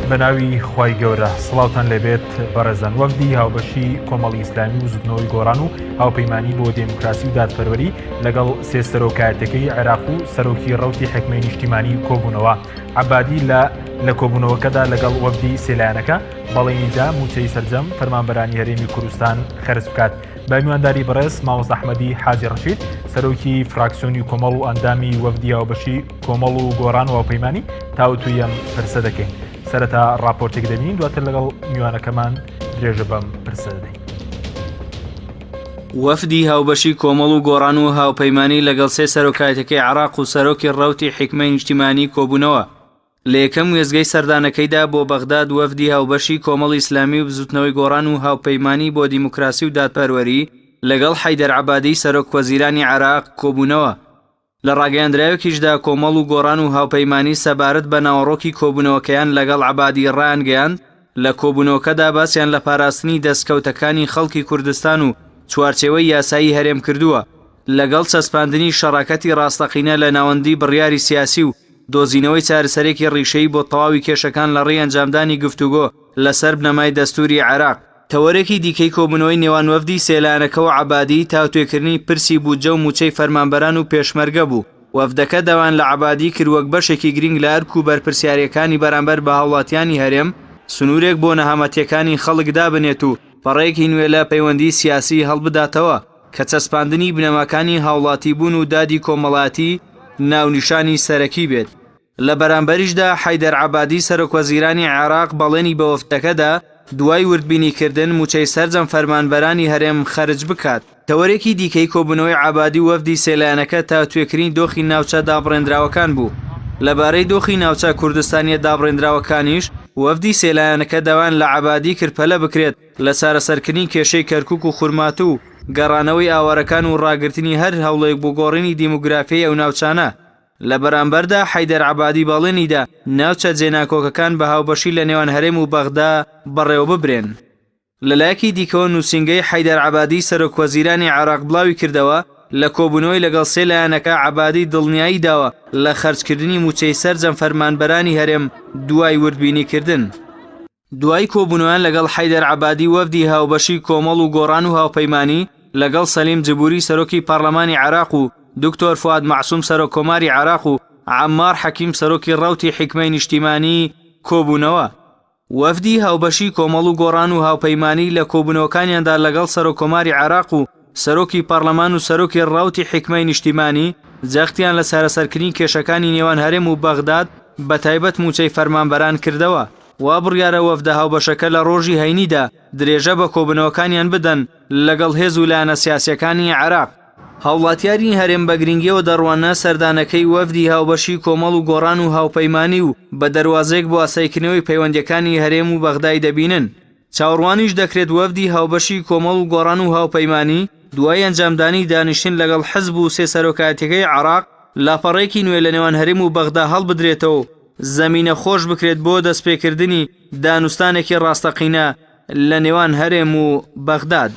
بە ناوی خوای گەورە سڵاوتان لێبێت بەڕێزان وەفدی هاوبەشی کۆمەڵی ئیسلامی و بزوتنەوەی گۆڕان و هاوپەیمانی بۆ دێموکراسی و دادپەروەری لەگەڵ سێ سەرۆکایەتەکەی عێراق و سەرۆکی ڕەوتی حکمەی نیشتیمانی کۆبوونەوە عەبادی لە لە کۆبوونەوەکەدا لەگەڵ وەفدی سێلایەنەکە بەڵێنیدا مووچەی سەرجەم فەرمانبەرانی هەرێمی کوردستان خەرج بکات. بە میوانداری بەڕێز مامۆستا ئەحمەدی حاجی ڕەشید سەرۆکی فراکسیۆنی کۆمەڵ و ئەندامی وەفدی هاوبەشی کۆمەڵ و گۆڕان و هاوپەیمانی تاوتوێی ئەم پرسە دەکەین. سەرەتا ڕاپۆرتێک دەبینین دواتر لەگەڵ میوانەکەمان درێژە بەم پرسە دەدەین. وەفدی هاوبەشی کۆمەڵ و گۆڕان و هاوپەیمانی لەگەڵ سێ سەرۆکایەتەکەی عێراق و سەرۆکی ڕەوتی حیکمەی نیشتیمانی کۆبوونەوە. لە یەکەم وێستگەی سەردانەکەیدا بۆ بەغداد وەفدی هاوبەشی کۆمەڵی ئیسلامی و بزوتنەوەی گۆڕان و هاوپەیمانی بۆ دیموکراسی و دادپەروەری لەگەڵ حەیدەر عەبادی سەرۆک وەزیرانی عێراق کۆبوونەوە. لە ڕاگەیەندراوێکیشدا کۆمەڵ و گۆڕان و هاوپەیمانی سەبارەت بە ناوەڕۆکی کۆبوونەوەکەیان لەگەڵ عەبادی ڕایانگەیاند، لە کۆبوونەوەکەدا باسیان لە پاراستنی دەستکەوتەکانی خەڵکی کوردستان و چوارچێوەی یاسایی هەرێم کردووە لەگەڵ چەسپاندنی شەراکەتی ڕاستەقینە لە ناوەندی بڕیاری سیاسی و دۆزینەوەی چارەسەرێکی ڕیشەیی بۆ تەواوی کێشەکان لە ڕێی ئەنجامدانی گفتوگۆ لەسەر بنەمای دەستووری عێراق. تەوەرێکی دیکەی کۆبوونەوەی نێوان وەفدی سێ لایەنەکە و عەبادی، تاوتوێکردنی پرسی بودجە و مووچەی فەرمانبەران و پێشمەرگە بوو. وەفدەکە داوایان لە عەبادی کرد وەک بەشێکی گرینگ لە ئەرک و بەرپرسیارییەکانی بەرامبەر بە هاوڵاتیانی هەرێم، سنوورێک بۆ نەهامەتییەکانی خەڵک دابنێت و پەڕەیەکی نوێ لە پەیوەندیی سیاسی هەڵبداتەوە کە چەسپاندنی بنەماکانی هاوڵاتیبوون و دادی کۆمەڵایەتی ناونیشانی سەرەکی بێت. لە بەرامبەریشدا حەیدەر عەبادی سەرۆکوەزیرانی عێراق بەڵێنی بە وەفدەکە دا دوای وردبینیکردن مووچەی سەرجەم فەرمانبەرانی هەرێم خەرج بکات. تەوەرێکی دیکەی کۆبوونەوەی عەبادی و وەفدی سێ لایەنەکە تاوتوێکردنی دۆخی ناوچە دابڕێندراوەکان بوو. لەبارەی دۆخی ناوچە کوردستانییە دابڕێندراوەکانیش، وەفدی سێ لایەنەکە داوایان لە عەبادی کرد پەلە بکرێت لە چارەسەرکردنی کێشەی کەرکوک و خورماتوو و گەڕانەوەی ئاوارەکان و ڕاگرتنی هەر هەوڵێک بۆ گۆڕینی دیموگرافیای ئەو ناوچانە. لە بەرامبەردا حەیدەر عەبادی بەڵێنیدا ناوچە جێناکۆکەکان بە هاوبەشی لە نێوان هەرێم و بەغدا بەڕێوەببرێن. لەلایەکی دیکەوە نووسینگەی حەیدەر عەبادی سەرۆکوەزیرانی عێراق بڵاویکردەوە، لە کۆبوونەوەی لەگەڵ سێ لایەنەکە عەبادی دڵنیایی داوە لە خەرجکردنی مووچەی سەرجەم فەرمانبەرانی هەرێم دوای وردبینیکردن. دوای کۆبوونەوەیان لەگەڵ حەیدەر عەبادی وەفدی هاوبەشی کۆمەڵ و گۆڕان و هاوپەیمانی لەگەڵ سەلیم جبوری سەرۆکی پەڕلەمانی عێراق و دکتۆر فواد مەعسوم سەرۆک کۆماری عێراق و عەممار حەکیم سەرۆکی ڕەوتی حیکمەی نیشتیمانی کۆبوونەوە. وەفدی هاوبەشی کۆمەڵ و گۆڕان و هاوپەیمانی لە کۆبوونەوەکانیاندا لەگەڵ سەرۆک کۆماری عێراق و سەرۆکی پەڕلەمان و سەرۆکی ڕەوتی حیکمەی نیشتیمانی جەختیان لە چارەسەرکردنی کێشەکانی نێوان هەرێم و بەغداد بەتایبەت مووچەی فەرمانبەران کردەوە. وا بڕیارە وەفدە هاوبەشەکە لە ڕۆژی هەینیدا درێژە بە کۆبوونەوەکانیان بدەن لەگەڵ هێز و لایەنە سیاسییەکانی عێراق. هاوڵاتیانی هەرێم بە گرنگییەوە دەڕواننە سەردانەکەی وەفدی هاوبەشی کۆمەڵ و گۆڕان و هاوپەیمانی و بە دەروازەیەک بۆ ئاساییکردنەوەی پەیوەندییەکانی هەرێم و بەغدای دەبینن. چاوەڕوانیش دەکرێت وەفدی هاوبەشی کۆمەڵ و گۆڕان و هاوپەیمانی دوای ئەنجامدانی دانیشتن لەگەڵ حزب و سێ سەرۆکایەتیەکەی عێراق لاپەڕەیەکی نوێ لەنێوان هەرێم و بەغدا هەڵبدرێتەوە و زەمینە خۆش بکرێت بۆ دەستپێکردنی دانوستانێکی ڕاستەقینە لەنێوان هەرێم و بەغداد.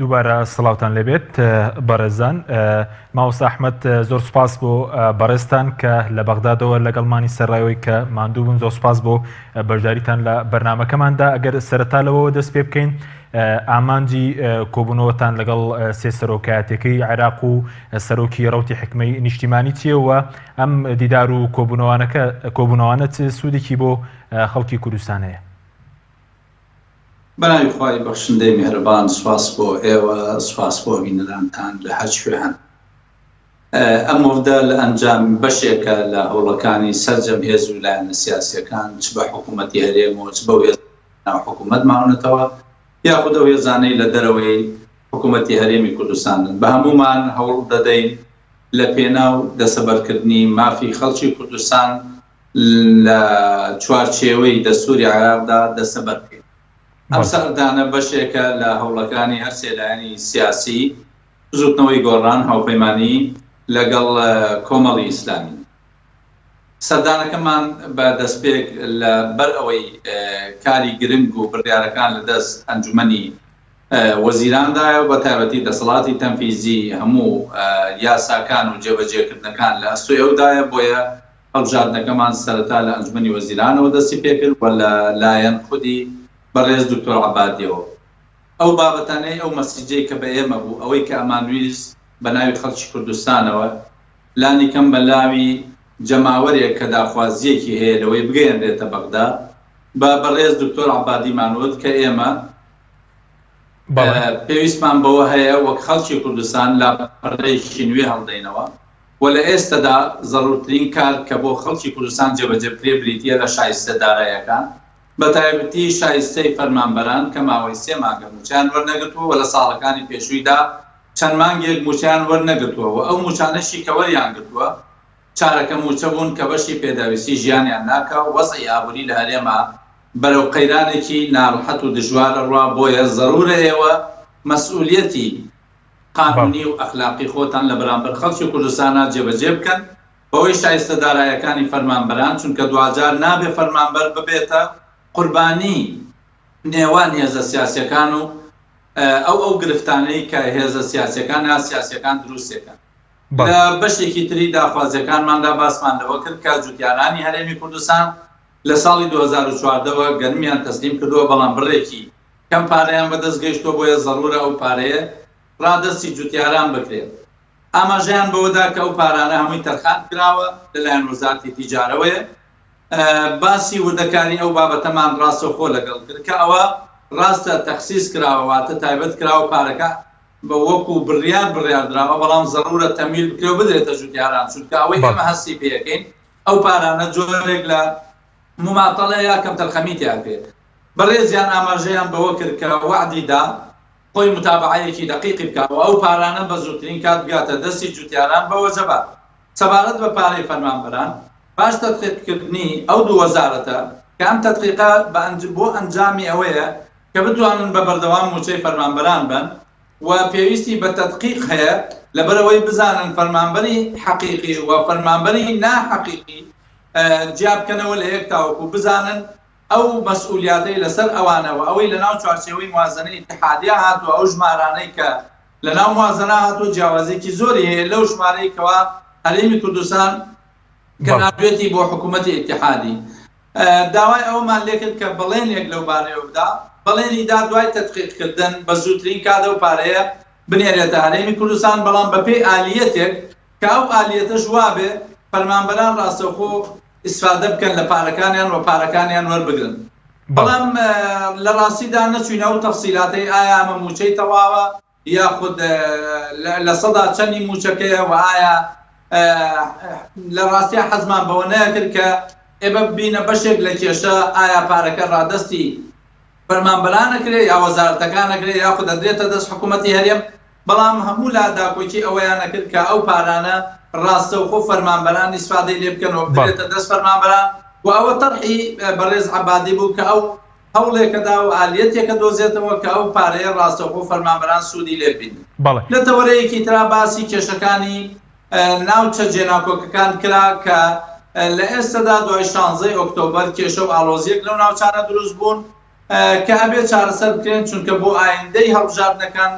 دووبارە سڵاوتان لێبێت بەڕێزان مامۆستا ئەحمد زۆر سپاس بۆ بەڕێزتان کە لە بەغدادەوە لەگەڵمانی سەرڕایەوەی کە ماندوو بوون زۆر سپاس بۆ بەشداریتان لە بەرنمەکەماندا ئەگەر سەرەتا لەوەوە دەست پێ بکەین ئامانجی کۆبوونەوەتان لەگەڵ سێ سەرۆکایەتەکەی عێراق و سەرۆکی ڕوتی حکمەی نیشتیمانی چیەوە ئەم دیدار و کۆبوونەوانەکە کۆبوونەوانە چ سوودێکی بۆ خەڵکی کوردستان هەیە؟ بەناوی خوای بەخشندەی میهرەبان سوپاس بۆ ئێوە سوپاس بۆ بینەرانتان لە هەر کوێ هەن. ئەم وەفدە لە ئەنجام بەشێکە لە هەوڵەکانی سەرجەم هێز و لایەنە سیاسیەکان چ بە حکوومەتی هەرێم و چ بەو هێزانەی ناو حکوومەت ماونەتەوە یاخود ئەو هێزانەی لە دەرەوەی حکوومەتی هەرێمی کوردستانن بە هەموومان هەوڵ دەدەین لە پێناو دەسەبەرکردنی مافی خەڵکی کوردستان لە چوارچێوەی دەستووری عێراقدا دەستەبەر بکەین. ئەم سەردانە بەشێکە لە هەوڵەکانی هەر سێ لایەنی سیاسی. بزوتنەوەی گۆڕان هاوپەیمانی لەگەڵ کۆمەڵی ئیسلامی. سەردانەکەمان بە دەستپێک لە بەر ئەوەی کاری گرنگ و بڕیارەکان لە دەست ئەنجومەنی وەزیراندایە و بە تایبەتی دەسەڵاتی تەنفیزی هەموو یاساکان و جێبەجێکردنەکان لە ئەستۆی ئەودایە بۆیە هەڵبژاردنەکەمان سەرەتا لە ئەنجومەنی وەزیرانەوە دەستی پێکرد و لە لایەن خودی بەڕێز دکتۆر عەبادیەوە. ئەو بابەتانەی ئەو مەسیجەی کە بە ئێمە بوو ئەوەی کە ئەمانویست بە ناوی خەڵکی کوردستانەوە لانیکەم بە لاوی جەماوەرێک کە داخوازییەکی هەیە لەوەی بگەیەنرێتە بەغدا بە بەڕێز دکتۆر عەبادیمان وت کە ئێمە پێویستمان بەوە هەیە وەک خەڵکی کوردستان لاپەڕەیەکی نوێ هەڵدەینەوە و لە ئێستەدا زەڕوورترین کار کە بۆ خەڵکی کوردستان جێبەجێ بکرێ بریتییە لە شایستە دارایەکان بە تایبەتی شایستەی فەرمانبەران کە ماوەی سێ مانگە مووچەیان وەرنەگرتووە و لە ساڵەکانی پێشوویدا چەند مانگێک مووچەیان وەرنەگرتووە و ئەو مووچانەشی کە وەریانگرتووە چارەکە مووچە بوون کە بەشی پێداویستی ژیانیان ناکا و وەزعی ئابووری لە هەرێما بەرەو قەیرانێکی ناڕەحەت و دژوار ئەڕوا بۆیە زەروورە ئێوە مەسئولیەتی قانونی و ئەخلاقی خۆتان لە بەرامبەر خەڵکی کوردستانا جێبەجێ بکەن بەوەی شایستە دارایەکانی فەرمانبەران چونکە دواجار نابێ فەرمانبەر ببێتە قوربانی نێوان هێزە سیاسیەکان و ئەو ئەو گرفتانەی کە هێزە سیاسیەکان ناسیاسیەکان دروستێکەن. لە بەشێکی تری داخوازیەکانماندا باسمان لەوە کرد کە جوتیارانی هەرێمی کوردستان لە ساڵی 2014 وە گەنمیان تەسلیم کردووە بەڵام بڕێکی کەم پارەیان بەدەست گەیشتووە بۆیە زەڕورە ئەو پارەیە ڕادەستی جوتیاران بکرێت. ئاماژەیان بەوەدا کە ئەو پارانە هەمووی تەرخان کراوە لەلایەن وەزارەتی تیجارەوەیە. باسی وردەکاری ئەو بابەتەمان ڕاستەوخۆ لەگەڵ کرد کە ئەوە ڕاستە تەخسیس کراوە واتە تایبەت کراوە پارەکە بە وەکو بڕیار بڕیار دراوە بەڵام زەڕورە تەمویل بکرێ و بدرێتە جوتیاران چونکە ئەوەی ئێمە هەستی پێ ئەکەین ئەو پارانە جۆرێک لە موماتەڵە یا کەمتەرخەمی تیا کرێت. بەڕێزیان ئاماژەیان بەوە کرد کە وەعدی دا خۆی موتابەعەیەکی دەقیقی بکا و ئەو پارانە بە زووترین کات بگاتە دەستی جوتیاران بە وەجەبات. سەبارەت بە پارەی فەرمانبەران، پاش تەدقیقکردنی ئەو دوو وەزارەتە کە ئەم تەدقیقە بۆ ئەنجامی ئەوەیە کە بتوانن بە بەردەوام مووچەی فەرمانبەران بەن و پێویستی بە تەدقیق هەیە لەبەرئەوەی بزانن فەرمانبەری حەقیقی و فەرمانبەری نا حەقیقی جیا بکەنەوە لە یەک تاوەکو بزانن ئەو مەسئولیاتەی لەسەر ئەوانە و ئەوەی لەناو چوارچێوەی موازەنەی ئیتحادیا هاتووە ئەو ژمارانەی کە لەناو موازەنە هاتووە جیاوازیەکی زۆری هەیە لەو ژمارەی کەوا هەرێمی کوردستان کە ناردوێتی بۆ حکوومەتی ئیتحادی داوای ئەوەمان لێکرد کە بەڵێنێک لەو بارەیەوە بدا، بەڵێنی دا دوای تەدقیقکردن بە زووترین کات ئەو پارەیە بنێرێتە هەرێمی کوردستان، بەڵام بەپێی ئالیەتێک کە ئەو ئالیەتەش وابێ فەرمانبەران ڕاستەوخۆ ئیسفادە بکەن لە پارەکانیان و پارەکانیان وەربگرن. بەڵام لە ڕاستیدا نەچووینە ئەو تەفسیلاتەی ئایا ئەمە مووچەی تەواوە یاخود لە سەدا چەندی مووچەکەیە و ئایا لە ڕاستیا حەزمان بەوە نەکرد کە ئێمە ببینە بەشێک لە کێشە ئایا پارەکە ڕادەستی فەرمانبەران ئەکرێ یا وەزارەتەکان ئەکرێ یاخود ئەدرێتە دەست حکوومەتی هەرێم بەڵام هەموو لا داکۆکی ئەوەیان ئەکرد کە ئەو پارانە ڕاستەوخۆ فەرمانبەران ئیسفادەی لێ بکەن و بدرێتە دەست فەرمانبەران و ئەوە تەرحی بەڕێز عەبادی بوو کە ئەو هەوڵێکەدا و ئالیەتێکە دۆزێتەوە کە ئەو پارەیە ڕاستەوخۆ فەرمانبەران سوودی لێ ببینن. لە تەوەرەیەکی ترا باسی کێشەکانی ناوچە جێناکۆکەکان کرا کە لە ئێستەدا دوای شانزەی ئۆکتۆبەر کێشە و ئاڵۆزییەک لەو ناوچانە دروست بوون کە ئەبێ چارەسەر بکرێن چونکە بۆ ئایندەی هەڵبژاردنەکان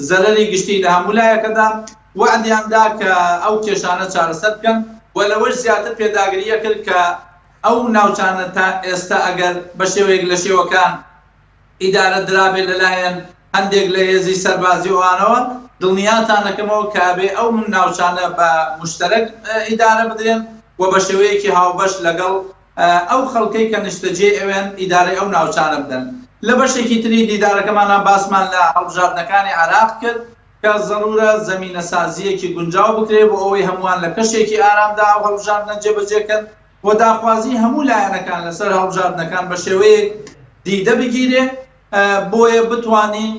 زەرەری گشتی لە هەموو لایەکەدا وەعدیان دا کە ئەو کێشانە چارەسەر بکەن و لەوەش زیاتر پێداگری ئەکرد کە ئەو ناوچانە تا ئێستا ئەگەر بە شێوەیەک لە شێوەکان ئیدارە درابێ لەلایەن هەندێک لە هێزی سەربازی و ئەوانەوە، دڵنیاتان ئەکەمەوە کە ئەبێ ئەو ناوچانە بە موشتەرەک ئیدارە بدرێن و بە شێوەیەکی هاوبەش لەگەڵ ئەو خەڵکەی کە نیشتەجێی ئەوێن ئیدارەی ئەو ناوچانە بدەن. لە بەشێکی تری دیدارەکەمانا باسمان لە هەڵبژاردنەکانی عێراق کرد کە زەروورە زەمینەسازییەکی گونجاو بکرێ بۆ ئەوەی هەمووان لە کەشێکی ئارامدا ئەو هەڵبژاردنە جێبەجێ کەن و داخوازی هەموو لایەنەکان لەسەر هەڵبژاردنەکان بە شێوەیەک دیدە بگیرێ بۆیە بتوانین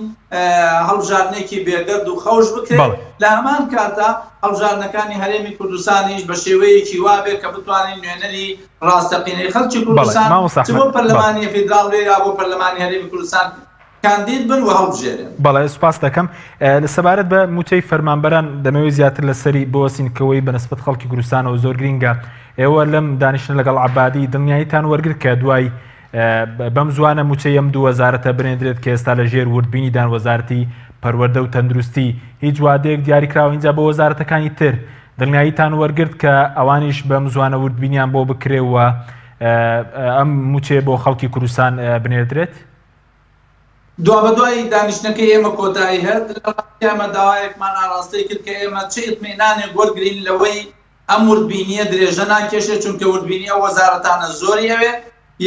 هەڵبژاردنێکی بێگەرد و خەوش بکرێت لە هەمان کاتدا هەڵبژاردنەکانی هەرێمی کوردستانیش بە شێوەیەکی وابێ کە بتوانین نوێنەری ڕاستەقینەی خەڵکی کوردستان چ بۆ پەرلەمانی فیدراڵ بێ یا بۆ پەرلەمانی هەرێمی کوردستان. کاندید بن و هەڵبژێرێن. بەڵێ سوپاست دەکەم. سەبارەت بە مووچەی فەرمانبەران دەمەوێت زیاتر لەسەری بوەستین کە وەی بەنسبەت خەڵکی کوردستانەوە زۆر گرینگە. ئێوە لەم دانیشتنە لەگەڵ عەبادی دڵنیاییتان وەرگرت کە دوای بەم زووانە مووچەی ئەم دوو وەزارەتە بنێدرێت کە ئێستا لە ژێر وردبینیدان وەزارەتی پەروەردە و تەندروستی هیچ وادەیەک دیاریکراوە ئینجا بۆ وەزارەتەکانی تر دڵنیاییتان وەرگرت کە ئەوانیش بەم زووانە وردبینیان بۆ بکرێ و ئەم مووچەیە بۆ خەڵکی کوردستان بنێردرێت؟ دوابەدوای دانیشتنەکەی ئێمە کۆتایی هات، لە ڕاستیا ئێمە داوایەکمان ئاراستەی کرد کە ئێمە چ ئیتمئینانێک وەرگرین لەوەی ئەم وردبینییە درێژە ناکێشێ، چونکە وردبینی ئەو وەزارەتانە زۆری ئەوێ،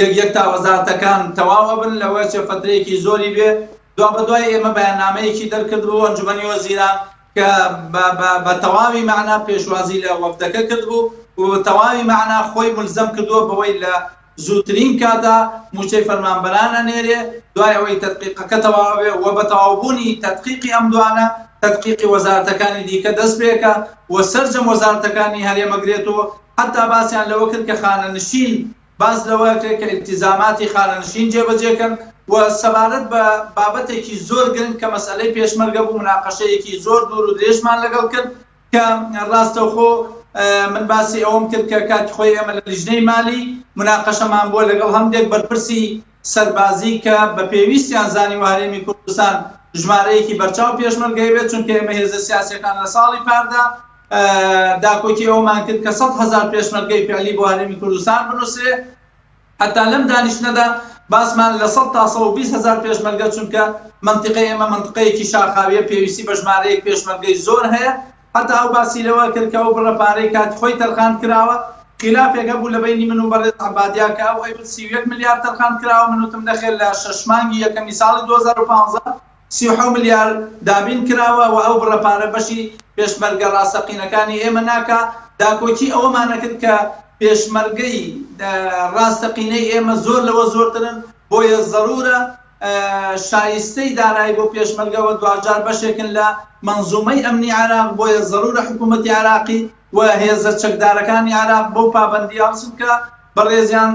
یەک یەک تا وەزارەتەکان تەواو ئەبن، لەوەچێ فەترەیەکی زۆری بێ. دوابەدوای ئێمە بەیاننامەیەکی دەرکردبوو ئەنجومەنی وەزیران کە بە بە بە تەواوی مەعنا پێشوازی لە وەفدەکە کردبوو و بە تەواوی مەعنا خۆی مولزەم کردووە بەوەی لە زووترین کاتا مووچەی فەرمانبەران ئەنێرێ دوای ئەوەی تەدقیقەکە تەواو ئەبێ و بە تەواوبوونی تەدقیقی ئەم دوانە تەدقیقی وەزارەتەکانی دیکە دەست پێکا و سەرجەم وەزارەتەکانی هەرێم ئەگرێتەوە حەتا باسیان لەوە کرد کە خانەنشین باس لەوە ئەکرێ کە ئیلتیزاماتی خانەنشین جێبەجێ کەن و سەبارەت بە بابەتێکی زۆر گرنگ کە مەسئەلەی پێشمەرگە بوو موناقەشەیەکی زۆر دوور و درێژمان لەگەڵ کرد کە ڕاستەوخۆ من باسی ئەوەم کرد کە کاتی خۆی ئێمە لە لیژنەی مالی موناقەشەمان بووە لەگەڵ هەندێک بەرپرسی سەربازی کە بە پێویستیان زانیوە هەرێمی کوردستان ژمارەیەکی بەرچاو پێشمەرگەی بێت چونکە ئێمە هێزە سیاسیەکان لە ساڵی پاردا داکۆکی ئەوەمان کرد کە 100,000 پێشمەرگەی فعلی بۆ هەرێمی کوردستان بنووسرێ. حەتا لەم دانیشتنەدا باسمان لە 100 تا 120 هەزار پێشمەرگە چونکە مەنتیقەی ئێمە مەنتقەیەکی شاخاویە پێویستی بە ژمارەیەک پێشمەرگەی زۆر هەیە حەتا ئەو باسی لەوە کرد کە ئەو بڕە پارەی کاتی خۆی تەرخان کراوە خیلافێک هەبوو لە بەینی من و بەڕێز عەبادیا کە ئەو ئەیوت 31 ملیار تەرخان کراوە من وتم نەخێر لە شەش مانگی یەکەمی ساڵی 2015 37 ملیار دابین کراوە و ئەو بڕە پارە بەشی پێشمەرگە ڕاستەقینەکانی ئێمە ناکا، داکۆکی ئەوەمان ئەکرد کە پێشمەرگەی ڕاستەقینەی ئێمە زۆر لەوە زۆرترن، بۆیە زەرورە شایستەی دارایی بۆ پێشمەرگە و دواجار بەشێکن لە مەنزومەی ئەمنی عێراق، بۆیە زەرورە حکومەتی عێراقی و هێزە چەکدارەکانی عێراق بەو پابەندییە هەڵسن کە بەڕێزیان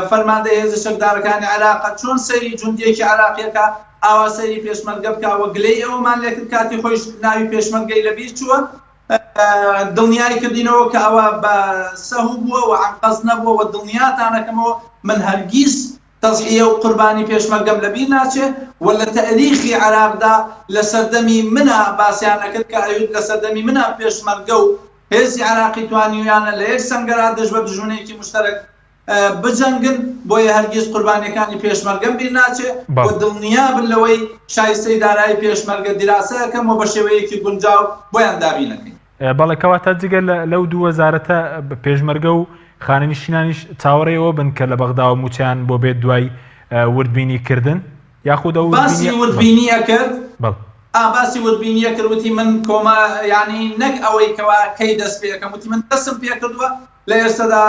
فەرماندەی هێزە چەکدارەکانی عێراقە چۆن سەیری جوندیەکی عێراقی ئەکا ئاوا سەیری پێشمەرگە بکا وە گلەیی ئەوەمان لێکرد کاتی خۆیش ناوی پێشمەرگەی لەبیر چووە دڵنیای کردینەوە کە ئەوە بە سەهو بووە و عن قەست نەبووە وە دڵنیاتان ئەکەمەوە من هەرگیز تەزحیە و قوربانی پێشمەرگەم لەبیر ناچێ و لە تەئریخی عێراقدا لە سەردەمی منا باسیان ئەکرد کە ئەیوت لە سەردەمی منا پێشمەرگە و هێزی عێراقی توانیویانە لە یەک سەنگەرا دژ بە دوژمنێکی موشتەرەک بجەنگن، بۆیە هەرگیز قوربانیەکانی پێشمەرگەم بیر ناچێ و دڵنیابن لەوەی شایستەی دارایی پێشمەرگە دیراسە ئەکەم و بە شێوەیەکی گونجاو بۆیان دابین ئەکەین. بەڵێ کەواتە جگە لەو دوو وەزارەتە پێشمەرگە و خانەنشینانیش چاوەڕێی ئەوە بن کە لە بەغداوە مووچەیان بۆ بێت دوای وردبینی کردن؟ یاخود ئەو باسی وردبینی ئەکرد ئا باسی وردبینی ئەکرد وتی من کۆما یانی نەک ئەوەی کەوا کەی دەست پێ ئەکەم وتی من دەستم پێ کردووە لە ئێستەدا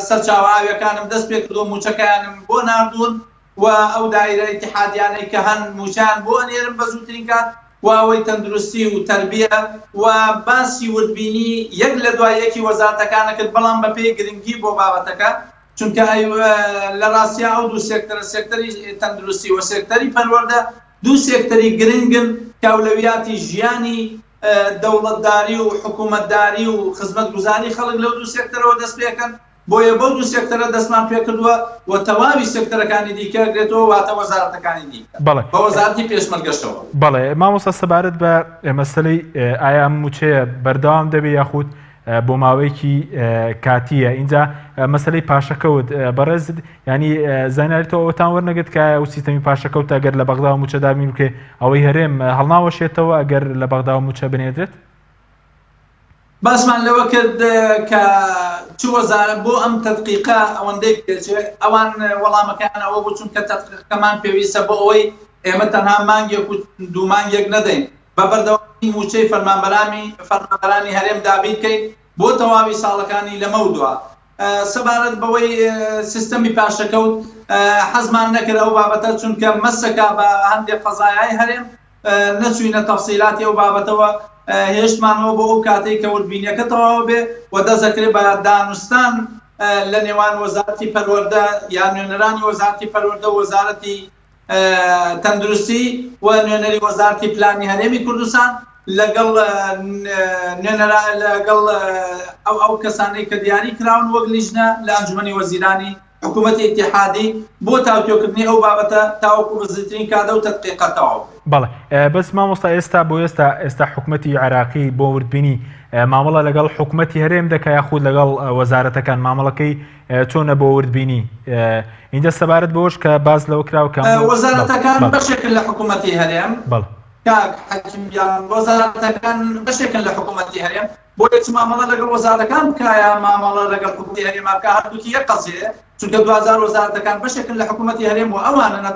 سەرچاوە ئاویەکانم دەست پێ کردووە مووچەکەیانم بۆ ناردوون و ئەو دایرە ئیتیحادیانەی کە هەن مووچەیان بۆ ئەنێرم بە زووترین کات و ئەوەی تەندروستی و تەربیە و باسی وردبینی یەک لە دوای یەکی وەزارەتەکان ئەکرد بەڵام بەپێی گرنگی بۆ بابەتەکە چونکە ئەی لە ڕاستیا ئەو دوو سێکتەرە سێکتەری تەندروستی و سێکتەری پەروەردە دوو سێکتەری گرنگن کە ئەولەویاتی ژیانی دەوڵەتداری و حکوومەتداری و خزمەتگوزاری خەڵک لەو دوو سێکتەرەوە دەست پێکەن بۆیە بەو دوو سێکتەرە دەستمان پێکردووە و تەواوی سێکتەرەکانی دیکە گرێتەوە واتە وەزارەتەکانی دیکە بەڵێ بە وەزارەتی پێشمەرگەشەوە. بەڵێ مامۆستا سەبارەت بە مەسەلەی ئایا ئەم مووچەیە بەردەوام دەبێ یاخود بۆ ماوەیەکی کاتیە ئینجا مەسلەی پاشەکەوت بەڕێزت ینی زانیاری تۆ ئەوتان وەرنەگرت کە ئەو سیستەمی پاشەکەوت ئەگەر لە بەغدا و موچە دابین بکرێ ئەوەی هەرێم هەڵناوەشێتەوە ئەگەر لە بەغدا و موچە بنێدرێت باسمان لەوە کرد کە چ وەزارە بۆ ئەم تەدقیقە ئەوەندەی پێچێ ئەوان وەڵامەکان ئەوە بوو چونکە تەدقیقەکەمان پێویستە بۆ ئەوەی ئێمە تەنها مانگێک و دوو مانگێک نەدەین بە بەردەوامی مووچەی فەرمانبەرانی فەرمانبەرانی هەرێم دابین کەین بۆ تەواوی ساڵەکانی لەمەودوا. سەبارەت بەوەی سیستەمی پاشەکەوت حەزمان نەکرد ئەو بابەتە چونکە مەسەکە بە هەندێک قەزایای هەرێم نەچوینە تەفسیلاتی ئەو بابەتەوە هێشتمانەوە بۆ ئەو کاتەی کە وردبینیەکە تەواو بێ و دەست دەکرێت بە دانوستان لە نێوان وەزارەتی پەروەردە یا نوێنەرانی وەزارەتی پەروەردە و وەزارەتی. تەندروستی و نوێنەری وەزارەتی پلانی هەرێمی کوردستان لەگەڵ نوێنەرا لەگەڵ ئەو ئەو کەسانەی کە دیاری کراون وەک لیژنە لە ئەنجومەنی وەزیرانی حکوومەتی ئیتیحادی بۆ تاوتوێکردنی ئەو بابەتە تاوەکو بە زووترین کات ئەو تەدقیقە تەواو بێت. بەڵێ بەس مامۆستا ئێستا بۆ ئێستا ئێستا حکومەتی عێراقی بۆ وردبینی مامەڵە لەگەڵ حکومەتی هەرێم دەکا یاخود لەگەڵ وەزارەتەکان مامەڵەکەی چۆنە بۆ وردبینی ئینجا سەبارەت بەوەش کە باس لەوە کراوە کە وەزارەتەکان بەشێکن لە حکومەتی هەرێم. بەڵێ. کاک حەکیم گیان وەزارەتەکان بەشێکن لە حکومەتی هەرێم بۆیە چ مامەڵە لەگەڵ وەزارەکان بکا یا مامەڵە لەگەڵ حکومەتی هەرێما بکا هەردووکی یەک قەزیەیە چونکە دواجار وەزارەتەکان بەشێکن لە حکومەتی هەرێم و ئەوانن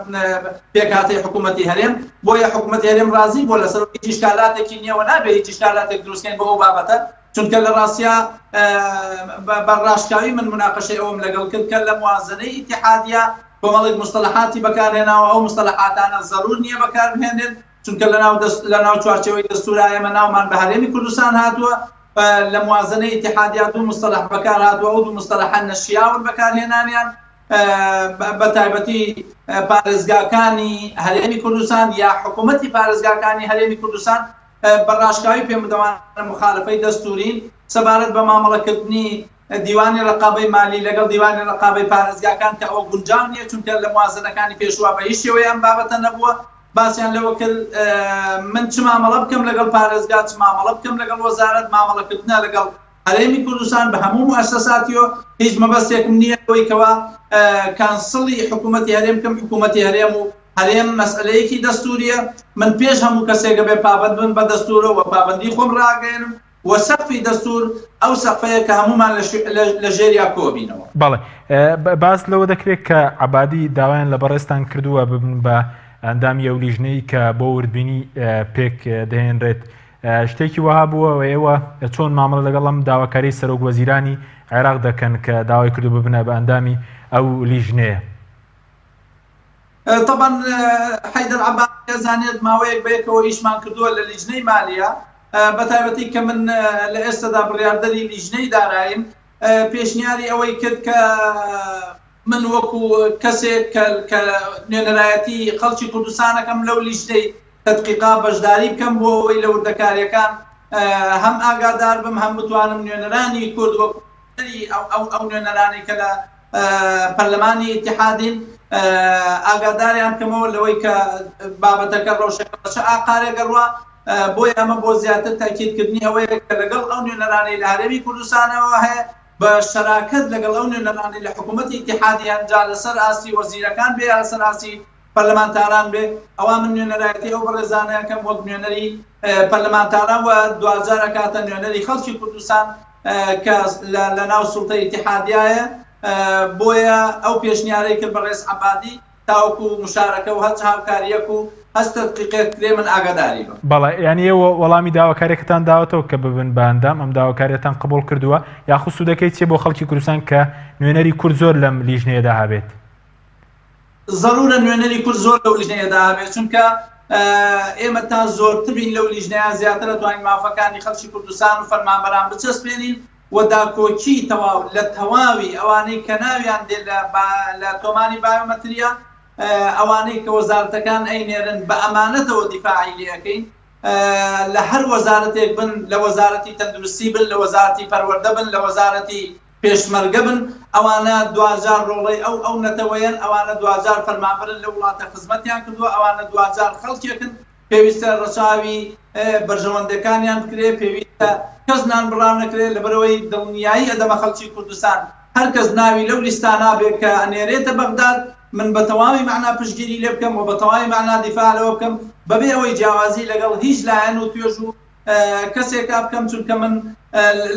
پێکهاتەی حکومەتی هەرێم بۆیە حکومەتی هەرێم ڕازی بووە لەسەر هیچ ئیشکالاتێکی نییە و نابێ هیچ ئیشکالاتێک دروستکەین بۆ ئەو بابەتە چونکە لە ڕاستیا بە ڕاشکاوی من مناقەشەی ئەوەم لەگەڵ کرد کە لە موازنەی ئیتیحادیە کۆمەڵێک موستەلەحاتی بەکارهێناوە ئەو موستەلەحاتانە زەرور نییە بەکاربهێنرێن چونکە لەناو دەست لەناو چوارچێوەی دەستورا ئێمە ناومان بە هەرێمی کوردستان هاتووە لە موازنەی ئیتیحادیا دوو موستەلەح بەکارهاتووە ئەو دوو موستەلەحە نەشیاون بەکارهێنانیان بە تایبەتی پارێزگاکانی هەرێمی کوردستان یا حکوومەتی پارێزگاکانی هەرێمی کوردستان بە ڕاشکاوی پێم بدەوانە موخالەفەی دەستوورین سەبارەت بە مامەڵەکردنی دیوانی ڕەقابەی مالی لەگەڵ دیوانی ڕەقابەی پارێزگاکان کە ئەوە گونجاو نییە چونکە لە موازنەکانی پێشووە بە هیچ شێوەیە ئەم بابەتە نەبووە باسیان لەوە کرد من چ مامەڵە بکەم لەگەڵ پارێزگا چ مامەڵە بکەم لەگەڵ وەزارەت مامەڵەکردنە لەگەڵ هەرێمی کوردستان بە هەموو موئەسەساتیەوە هیچ مەبەستێکم نییە لەوەی کەوا کانسڵی حکوومەتی هەرێم بکەم حکوومەتی هەرێم و هەرێم مەسئەلەیەکی دەستووریە من پێش هەموو کەسێک ئەبێ پابەند بم بە دەستوورەوە پابەندی خۆم ڕاگەیەنم و سەقفی دەستوور ئەو سەقفەیە کە هەموومان لە ژێریا کۆبینەوە. بەڵێ باس لەوە دەکرێت کە عەبادی داوایان لە بەڕێزتان کردووە ببن بە ئەندامی ئەو لیژنەی کە بۆ وردبینی پێک دەهێنرێت شتێکی وەها بووە و ئێوە چۆن مامەڵە لەگەڵ ئەم داواکاری سەرۆک وەزیرانی عێراق دەکەن کە داوای کردو ببنە بە ئەندامی ئەو لیژنەیە؟ تەبعەن حەیدەر عەبادی ئەزانێت ماوەیەک بەیەکەوە ئیشمان کردووە لە لیژنەی مالیە بەتایبەتی کە من لە ئێستەدا بڕیاردەری لیژنەی داراییم پێشنیاری ئەوەی کرد کە من وەکو کەسێک کە نوێنەرایەتی خەڵکی کوردستانەکەم لەو لیژنەی تەدقیقا بەشداری بکەم بۆ ئەوەی لە وردەکاریەکان هەم ئاگادار بم هەم بتوانم نوێنەرانی کورد وەکو ئەو ئەو نوێنەرانەی کە لە پەرلەمانی ئیتیحادین ئاگاداریان بکەمەوە لەوەی کە بابەتەکە ڕەوشەکە بە چ ئاقارێک ئەڕوا بۆیە ئەمە بۆ زیاتر تەئکیدکردنی ئەوەیە کە لەگەڵ ئەو نوێنەرانەی لە هەرێمی کوردستانەوە هەیە بە شەراکەت لەگەڵ ئەو نوێنەرانەی لە حکوومەتی ئیتیحادی هەن جا لەسەر ئاستی وەزیرەکان بێ یا لەسەر ئاستی پەرلەمانتاران بێ ئەوا من نوێنەرایەتی ئەو بەڕێزانە ئەکەم وەک نوێنەری پەرلەمانتاران و دواجار ئەکاتە نوێنەری خەڵکی کوردستان کە لە ناو سوڵتەی ئیتیحادیایە بۆیە ئەو پێشنیارەی کرد بەڕێز عەبادی تاوەکو مشارەکە و هەچ هاوکاریەک و هەچ تەدقیقێک کرێ من ئاگاداری بم. بەڵێ یانی ئێوە وەڵامی داواکاریەکەتان داوەتەوە کە ببن بە ئەندام ئەم داواکاریەتان قبوڵ کردووە یاخود سوودەکەی چیە بۆ خەڵکی کوردستان کە نوێنەری کورد زۆر لەم لیژنەیەدا هەبێت؟ زەرورە نوێنەری کورد زۆر لەو لیژنەیەدا هەبێت چونکە ئێمە تا زۆرتر بین لەو لیژنەیە زیاتر ئەتوانین مافەکانی خەڵکی کوردستان و فەرمانبەران بچەسپێنین و داکۆکی تەواو لە تەواوی ئەوانەی کە ناویان دێ لە لە تۆماری بایۆمەتریە ئەوانەی کە وەزارەتەکان ئەینێرن بە ئەمانەتەوە دیفاعی لێ ئەکەین لە هەر وەزارەتێک بن لە وەزارەتی تەندروستی بن لە وەزارەتی پەروەردە بن لە وەزارەتی پێشمەرگە بن، ئەوانە دواجار ڕۆڵەی ئەو ئەو نەتەوەیەن، ئەوانە دواجار فەرمانبەرن لەو وڵاتە خزمەتیان کردووە، ئەوانە دواجار خەڵکێکن، پێویستە ڕەچاوی بەرژەوەندەکانیان بکرێ، پێویستە کەس نانبڕاو نەکرێ، لەبەرئەوەی دڵنیایی ئەدەمە خەڵکی کوردستان هەر کەس ناوی لەو لیستانە بێ کە ئەنێرێتە بەغداد، من بە تەواوی مەعنا پشتگیری لێ بکەم و بە تەواوی مەعنا دیفاع لەوە بکەم، بەبێ ئەوەی جیاوازی لەگەڵ هیچ لایەن و توێژ و کەسێکا بکەم چونکە من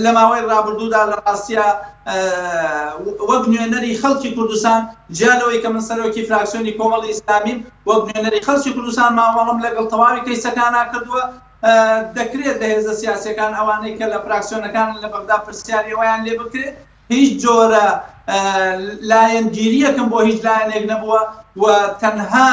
لە ماوەی ڕابردوودا لە ڕاستیا وەک نوێنەری خەڵکی کوردستان جیا لەوەی کە من سەرۆکی فراکسیۆنی کۆمەڵی ئیسلامیم وەک نوێنەری خەڵکی کوردستان مامەڵەم لەگەڵ تەواوی کەیسەکانا کردووە دەکرێت لە هێزە سیاسیەکان ئەوانەی کە لە فراکسیۆنەکان لە بەغدا پرسیاری ئەویان لێ بکرێت هیچ جۆرە لایەنگیریەکم بۆ هیچ لایەنێک نەبووە و تەنها.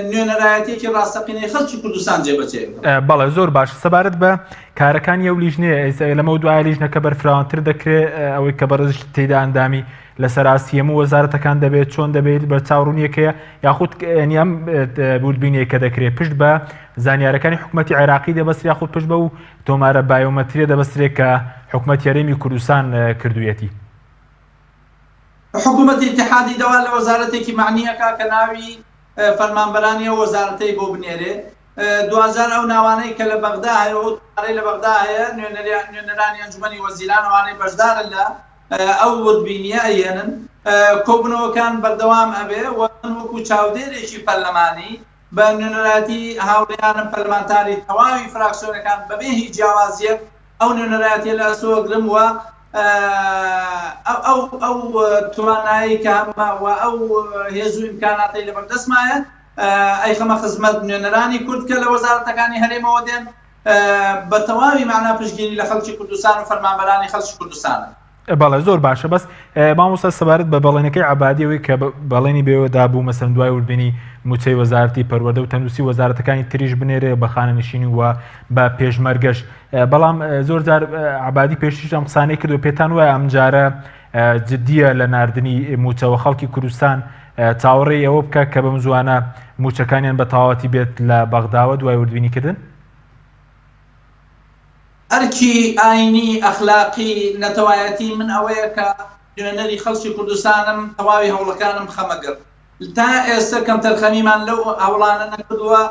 نوێنەرایەتیەکی ڕاستەقینەی خەڵکی کوردستان جێبەجێ بکەن. بەڵێ زۆر باش سەبارەت بە کارەکانی ئەو لیژنەیە ئێستا لەمە دوایە لیژنەکە بەرفراوانتر دەکرێت ئەوەی کە بەڕێزیشت تێیدا ئەندامی لەسەر ئاستی هەموو وەزارەتەکان دەبێت چۆن دەبێت بەرچاوڕوونیەکەیە یاخود یانی ئەم وردبینیە کە دەکرێت پشت بە زانیارەکانی حکوومەتی عێراقی دەبەسترێت یاخود پشت بەو تۆمارە بایۆمەتریە دەبەسترێت کە حکوومەتی هەرێمی کوردستان کردوویەتی؟ حکوومەتی ئیتیحادی داوا لە وەزارەتێکی مەعنی ئەکا کە ناوی فەرمانبەرانی ئەو وەزارەتەی بۆ بنێرێ. دواجار ئەو ناوانەی کە لە بەغدا هەیە و ئەو تۆمارەی لە بەغدا هەیە نوێنەرانی ئەنجومەنی وەزیران ئەوانەی بەشدارن لە ئەو وردبینییە ئەیهێنن. کۆبوونەوەکان بەردەوام ئەبێ و من وەکوو چاودێرێکی پەرلەمانی بە نوێنەرایەتی هاوڕێیانم پەرلەمانتاری تەواوی فراکسیۆنەکان بەبێ هیچ جیاوازییەک ئەو نوێنەرایەتیە لە ئەستۆ ئەگرم و ئەو ئەو توانایەی کە هەمە و ئەو هێز و ئیمکاناتەی لەبەردەستمایە ئەیخەمە خزمەت نوێنەرانی کورد کە لە وەزارەتەکانی هەرێمەوە دێن بە تەواوی مانا پشتگیری لە خەڵکی کوردستان و فەرمانبەرانی خەڵکی کوردستانن. بەڵێ زۆر باشە بەس مامۆستا سەبارەت بە بەڵێنەکەی عەبادی ئەوەی کە بەڵێنی بێوە دابوو مەسەن دوای وردبینی موچەی وەزارەتی پەروەردە و تەندروستی وەزارەتەکانی تریش بنێرێ بە خانەنشینی و بە پێشمەرگەش بەڵام زۆر جار عەبادی پێشتریش ئەم قسانەی کردو پێتان وایە ئەم جارە جدیە لە ناردنی موچەوە خەڵکی کوردستان چاوەڕێی ئەوە بکە کە بەم زوانە موچەکانیان بە تەواوەتی بێت لە بەغداوە دوای وردبینیکردن؟ ئەرکی ئاینی، ئەخلاقی، نەتەوایەتی من ئەوەیە کە نوێنەری خەڵکی کوردستانم، تەواوی هەوڵەکانم بخەمە گڕ. تا ئێستە کەمتەرخەمیمان لەو هەوڵانە نەکردووە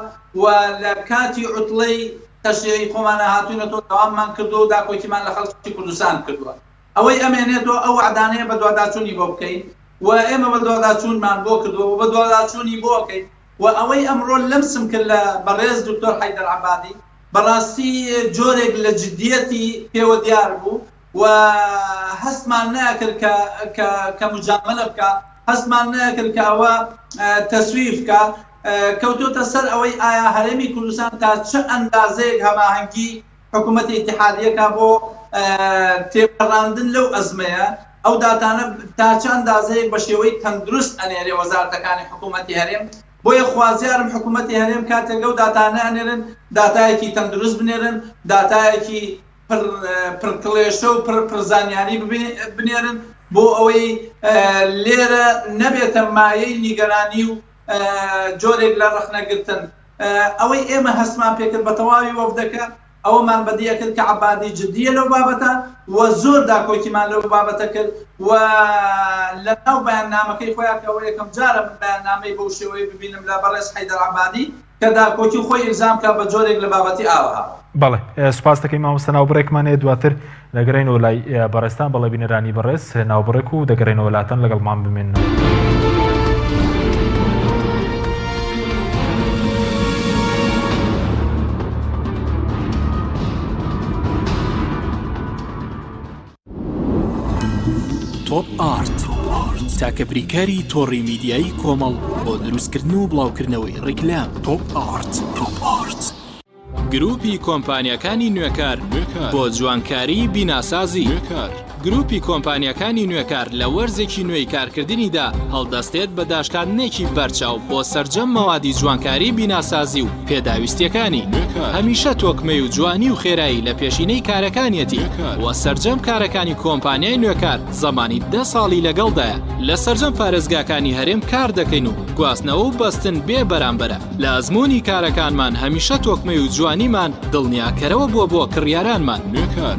و لە کاتی عوتڵەی تەشریعی خۆمانا هاتووینەتەوە دەواممان کردووە و داکۆکیمان لە خەڵکی کوردستان کردووە. ئەوەی ئەمێنێتەوە ئەو وەعدانەیە بەدواداچوونی بۆ بکەین و ئێمە بەدواداچوونمان بۆ کردووە و بەدواداچوونی بۆ ئەکەین و ئەوەی ئەمڕۆ لەمسم کرد لە بەڕێز دکتۆر حەیدەر عەبادی بەڕاستی جۆرێک لە جدیەتی پێوە دیار بوو و هەستمان نەئەکرد کە کە کە موجامەلە بکا، هەستمان نەئەکرد کە ئەوە تەسویف کا، کەوتۆتە سەر ئەوەی ئایا هەرێمی کوردستان تا چ ئەندازەیەک هەماهەنگی حکوومەتی ئیتیحادییە کا بۆ تێپەڕاندن لەو ئەزمەیە، ئەو داتانە تا چ ئەندازەیەک بە شێوەی تەندروست ئەنێرێ وەزارەتەکانی حکوومەتی هەرێم، بۆیە خوازیارم حکومەتی هەرێم کاتێک ئەو داتانە ئەنێرن داتایەکی تەندروست بنێرن، داتایەکی پڕ پڕ کڵێشە و پڕ پڕ زانیاری بنێرن بۆ ئەوەی لێرە نەبێتە مایەی نیگەرانی و جۆرێک لە ڕەخنەگرتن. ئەوەی ئێمە هەستمان پێکرد بە تەواوی وەفدەکە ئەوەمان بەدی ئەکرد کە عەبادی جدییە لەو بابەتە و زۆر داکۆکیمان لەو بابەتە کرد و لە ناو بەیاننامەکەی خۆیان کە ئەوە یەکەم جارە من بەیاننامەی بەو شێوەیە ببینم لە بەڕێز حەیدەر عەبادی کە داکۆکی خۆی ئیلزام کا بە جۆرێک لە بابەتی ئاوەها. بەڵێ سوپاس دەکەین مامۆستا ناوبڕێکمان هەیە دواتر دەگەڕێینەوە لای بەڕێزتان بەڵێ بینەرانی بەڕێز ناوبڕێک و دەگەڕێینەوە لاتان لەگەڵمان بمێننەوە. تۆپ ئارت تاکە بریکاری تۆڕی میدیایی کۆمەڵ بۆ دروستکردن و بڵاوکردنەوەی ڕیکلام تۆپ ئارت تۆپ ئارت. گروپی کۆمپانیاکانی نوێکار بۆ جوانکاری بیناسازی. گروپی کۆمپانیاکانی نوێکار لە وەرزێکی نوێی کارکردنیدا هەڵدەستێت بە داشکاندنێکی بەرچاو بۆ سەرجەم مەوادی جوانکاری بیناسازی و پێداویستیەکانی. هەمیشە تۆکمەی و جوانی و خێرایی لە پێشینەی کارەکانیەتی و سەرجەم کارەکانی کۆمپانیای نوێکار زەمانی دە ساڵی لەگەڵدایە. لە سەرجەم پارێزگاکانی هەرێم کار دەکەین و گواستنەوە و بەستن بێ بەرامبەرە. لە ئەزموونی کارەکانمان هەمیشە تۆکمەی و جوانیمان دڵنیاکەرەوە بووە بۆ کڕیارانمان.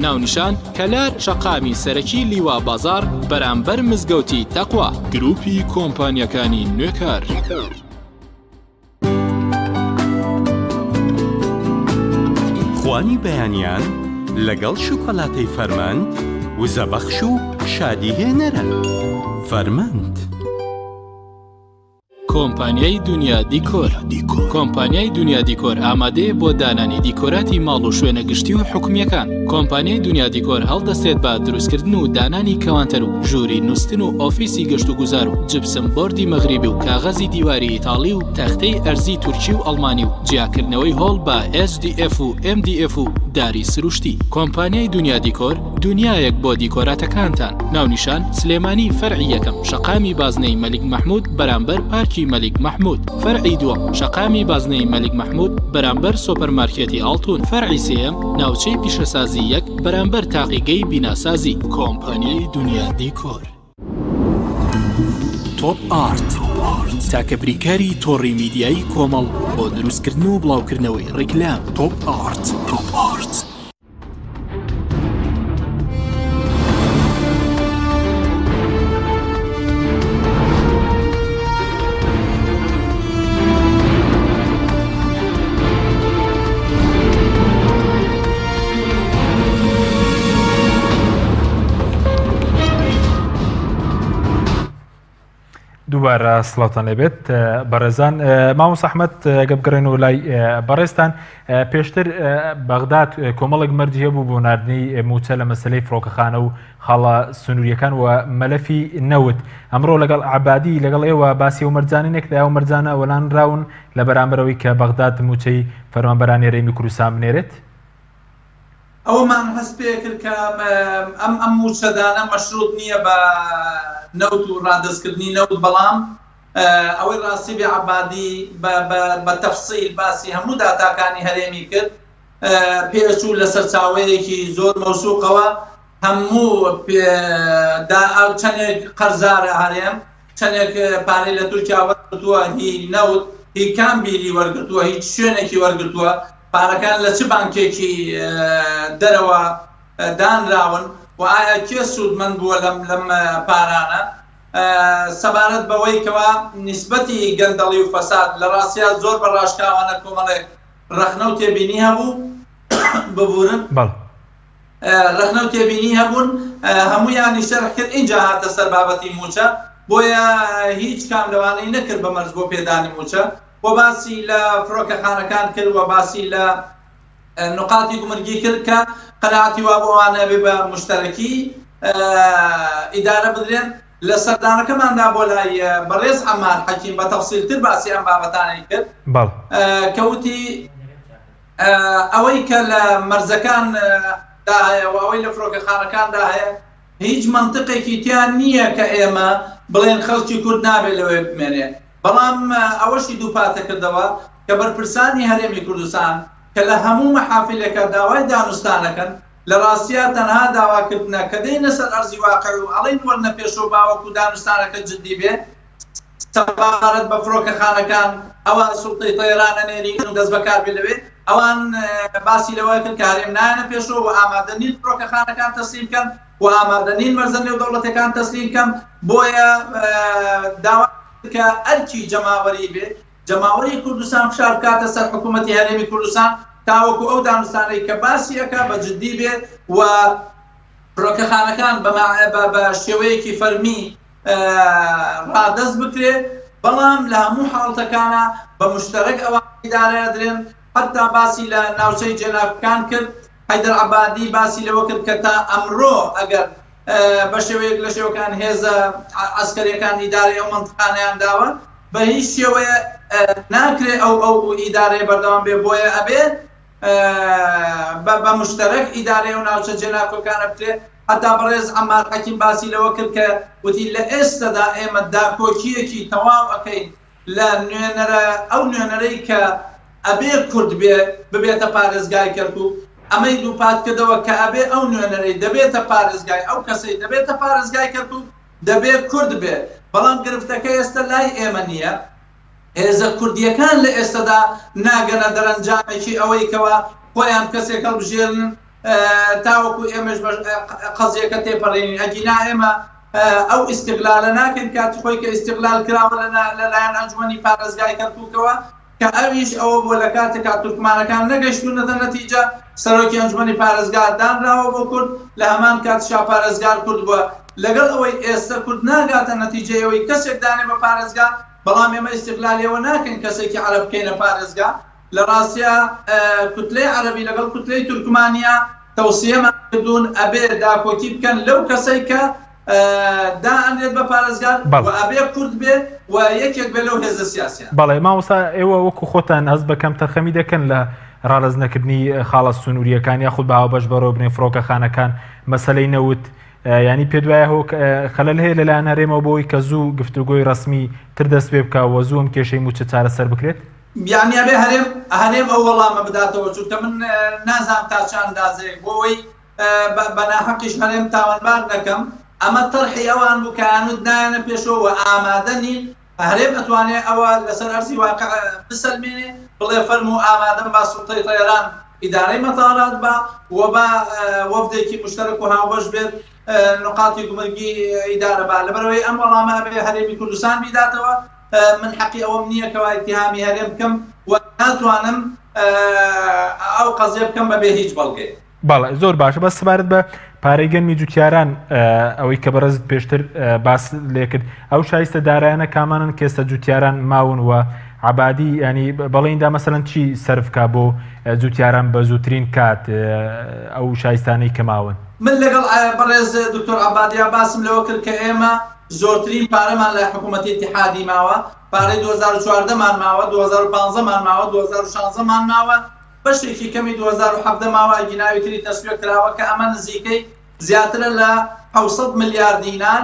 ناونیشان، کەلار شەقامی سەرەکی لیوا بازاڕ بەرامبەر مزگەوتی تەقوا. گروپی کۆمپانیاکانی نوێکار. خوانی بەیانیان لەگەڵ شوکۆلاتەی فەرمەند وزەبەخش و شادی هێنەرە. فەرمەند. کۆمپانیای دونیا دیکۆر کۆمپانیای دونیا دیکۆر ئامادەیە بۆ دانانی دیکۆراتی ماڵ و شوێنە گشتی و حکومییەکان. کۆمپانیای دونیا دیکۆر هەڵدەستێت بە دروستکردن و دانانی کەوانتەر و ژووری نوستن و ئۆفیسی گەشتوگوزار و جپسم بۆردی مەغریبی و کاغەزی دیواری ئیتاڵی و تەختەی ئەرزی تورکی و ئەڵمانی و جیاکردنەوەی هۆڵ بە HDF و MDF و داری سروشتی. کۆمپانیای دونیا دیکۆر دونیایەک بۆ دیکۆراتەکانتان. ناونیشان، سلێمانی فەرعی یەکەم شەقامی بازنەی مەلیک مەحمود بەرامبەر پارکی. پارکی مەلیک مەحمود. فەرعی دووەم، شەقامی بازنەی مەلیک مەحمود بەرامبەر سۆپەرمارکێتی ئاڵتون. فەرعی سێیەم، ناوچەی پیشەسازی یەک بەرامبەر تاقیگەی بیناسازی. کۆمپانیای دونیا دیکۆر. تۆپ ئارت، تاکە بریکاری تۆڕی میدیایی کۆمەڵ بۆ دروستکردن و بڵاوکردنەوەی ڕیکلام. تۆپ ئارت. تۆپ ئارت. دووبارە سڵاوتان لێبێت بەڕێزان مامۆستا ئەحمەد گە بگەڕێنەوە لای بەڕێزتان پێشتر بەغداد کۆمەڵێک مەرجی هەبوو بۆ ناردنی موچە لە مەسلەی فڕۆکەخانە و خاڵە سنووریەکان و مەلەفی نەوت ئەمڕۆ لەگەڵ عبادی لەگەڵ ئێوە باسی و مەرجانە نەکرا و مەرجانە وەلانراون لە بەرامبەرەوەی کە بەغداد موچەی فەرمانبەرانی هەرێمی کوردستان بنێرێت. ئەوەمان هەست پێکرد کە ئەم ئەم مووچەدانە مەشروط نییە بە نەوت و ڕادەستکردنی نەوت، بەڵام ئەوەی ڕاستی بێ عەبادی بە تەفسیل باسی هەموو داتاکانی هەرێمی کرد، پێچوو لە سەرچاوەیەکی زۆر مەوسوقەوە هەموو چەندێک قەرزارە هەرێم، چەندێک پارەی لە تورکیا وەرگرتووە هی نەوت، هی کام بیری وەرگرتووە، هی چ شوێنێکی وەرگرتووە، پارەکان لە چ بانکێکی دەرەوە دانراون و ئایا کێ سوودمەند بووە لەم لەم پارانە؟ سەبارەت بەوەی کەوا نیسبەتی گەندەڵی و فەساد لە ڕاستیا زۆر بە ڕاشکاوانە کۆمەڵێک ڕەخنە و تێبینی هەبوو ببورن بەڵێ. ڕەخنە و تێبینی هەبوون هەموویانی شەرح کرد ئینجا هاتە سەر بابەتی مووچە بۆیە هیچ کام لەوانەی نەکرد بە مەرج بۆ پێدانی مووچە و باسی لە فڕۆکەخانەکان کرد و باسی لە نقاتی گومرگی کرد کە قەناعەتی وابوو ئەوانە ئەبێ بە مشتەرەکی ئیدارە بدرێن. لە سەردانەکەماندا بۆ لای بەڕێز عەمار حەکیم بە تەفسیلتر باسی ئەم بابەتانەی کرد کە وتی ئەوەی کە لە مەرزەکان دا هەیە و ئەوەی لە فڕۆکەخانەکاندا هەیە هیچ مەنتقێکی تیا نییە کە ئێمە بڵێن خەڵکی کورد نابێت لەوێ بمێنێ. بەڵام ئەوەشی دووپاتە کردەوە کە بەرپرسانی هەرێمی کوردستان کە لە هەموو مەحافلێکا داوای دانوستانەکەن لە ڕاستیا تەنها داواکردنە کە دێینە سەر ئەرزی واقع و ئەڵێین وەرنە پێشەوە باوەکو دانوستانەکە جدی بێ سەبارەت بە فڕۆکەخانەکان ئەوە سوڵتەی تەیران ئەنێرین و دەست بەکار بێ لەوێ ئەوان باسی لەوە کرد کە هەرێم نایەنە پێشەوە و ئامادە نین فڕۆکەخانەکان تەسلیم کەن و ئامادە نین مەرزە نێودەوڵەتەکان تەسلیم کەن بۆیە داوا کە ئەرکی جەماوەری بێ جەماوەری کوردستان فشار بکاتە سەر حکوومەتی هەرێمی کوردستان تاوەکو ئەو دانوستانەی کە باسی ئەکا بە جدی بێ و فڕۆکەخانەکان بە شێوەیەکی فەرمی ڕادەست بکرێ بەڵام لە هەموو حاڵتەکانە بە مشتەرەک ئەوان ئیدارە ئەدرێن حتا باسی لە ناوچەی جێناکان کرد حەیدەر عەبادی باسی لەوە کرد کە تا ئەمرۆ ئەگەر بە شێوەیەک لە شێوەکان هێزە عەسکەریەکان ئیدارەی ئەو مەنتقانەیان داوە بە هیچ شێوەیە ناکرێ ئەو ئەو ئیدارەیە بەردەوام بێ بۆیە ئەبێ بە مشتەرەک ئیدارەی ئەو ناوچە جێناکۆکانە بکرێ هەتا بەڕێز عەمار حەکیم باسی لەوە کرد کە وتی لە ئێستەدا ئێمە داکۆکییەکی تەواو ئەکەین لە نوێنەرە ئەو نوێنەرەی کە ئەبێ کورد بێ ببێتە پارێزگای کەرکوک ئەمەی دووپات کردەوە کە ئەبێ ئەو نوێنەرەی دەبێتە پارێزگای ئەو کەسەی دەبێتە پارێزگای کەرکوک دەبێ کورد بێ بەڵام گرفتەکە ئێستە لای ئێمە نییە هێزە کوردییەکان لە ئێستەدا ناگەنە دەرەنجامێکی ئەوەی کەوا خۆیان کەسێک هەڵبژێرن تاوەکو ئێمەش قەزیەکە تێپەڕێنین ئەگینا ئێمە ئەو ئیستغلالە ناکەین کاتی خۆی کە ئیستغلال کراوە لەلایەن ئەنجومەنی پارێزگای کەرکوکەوە کە ئەویش ئەوە بووە لە کاتێکا تورکمانەکان نەگەیشتوونەتە نەتیجە سەرۆکی ئەنجومەنی پارێزگا دانراوە بۆ کورد لە هەمان کاتیشا پارێزگار کورد بووە لەگەڵ ئەوەی ئێستە کورد ناگاتە نەتیجەی ئەوەی کەسێک دانێ بە پارێزگا بەڵام ئێمە ئیستغلالی ئەوە ناکەین کەسێکی عەرەب بکەینە پارێزگا لە ڕاستیا کوتلەی عەرەبی لەگەڵ کوتلەی تورکمانیا تەوسیەمان کردوون ئەبێ داکۆکی بکەن لەو کەسەی کە دائەنرێت بە پارێزگار و ئەبێ کورد بێ و یەکێک بێ لەو هێزە سیاسیانە. بەڵێ مامۆستا ئێوە وەکو خۆتان هەست بە کەمتەرخەمی دەکەن لە ڕادەست نەکردنی خاڵە سنوورییەکان یاخود بە هاوبەش بەڕێوەبردنی فڕۆکەخانەکان مەسەلەی نەوت؟ ینی پێ دوایە هۆ خەلەل هەیە لەلایەن هەرێمەوە بۆی کە زوو گفتوگۆی ڕسمی تر دەست پێ بکە وە زوو ئەم کێشەی موچە چارەسەر بکرێت؟ یانی ئەبێ هەرێم هەرێم ئەو وەڵامە بداتەوە چونکە من نازانم تا چ ئەندازەیەک بۆ ئەوەی بە ناحەقیش هەرێم تاوانبار نەکەم ئەمە تەرحی ئەوان بوو کە ئەیانوت نایەنە پێشەوە و ئامادە نین هەرێم ئەتوانێ ئەوە لەسەر ئەرزی واقع بسەلمێنێ بڵێ فەرموو ئامادەم با سوڵتەی تەیەران ئیدارەی مەتارات با و با وەفدێکی موشتەرەک و هاوبەش بێت نقاتی گومرگی ئیدارە با لەبەرئەوەی ئەم وەڵامە ئەبێ هەرێمی کوردستان بیداتەوە من حەقی ئەوەم نییە کەوا ئیتیهامی هەرێم بکەم و ناتوانم ئەو قەزیە بکەم بەبێ هیچ بەڵگەیەک. بەڵێ زۆر باشە بەس سەبارەت بە پارەی گەنمی جوتیاران ئەوەی کە بەڕێزت پێشتر باس لێکرد ئەو شایستە دارایانە کامانن کێستە جوتیاران ماون و عبادی ینی بەڵێندا مەسەلەن چی سەرفکا بۆ جوتیاران بە زووترین کات ئەو شایستانەی کە ماون؟ من لەگەڵ بەڕێز دکتۆر عەبادیا باسم لەوە کرد کە ئێمە زۆرترین پارەمان لای حکوومەتی ئیتیحادی ماوە، پارەی 2014 مان ماوە، 2015 مان ماوە، 2016 مان ماوە، بەشێکی کەمی 2017 ماوە ئەگینا ئەوی تری تەسویە کراوە کە ئەمە نزیکەی زیاترە لە 700 ملیار دینار.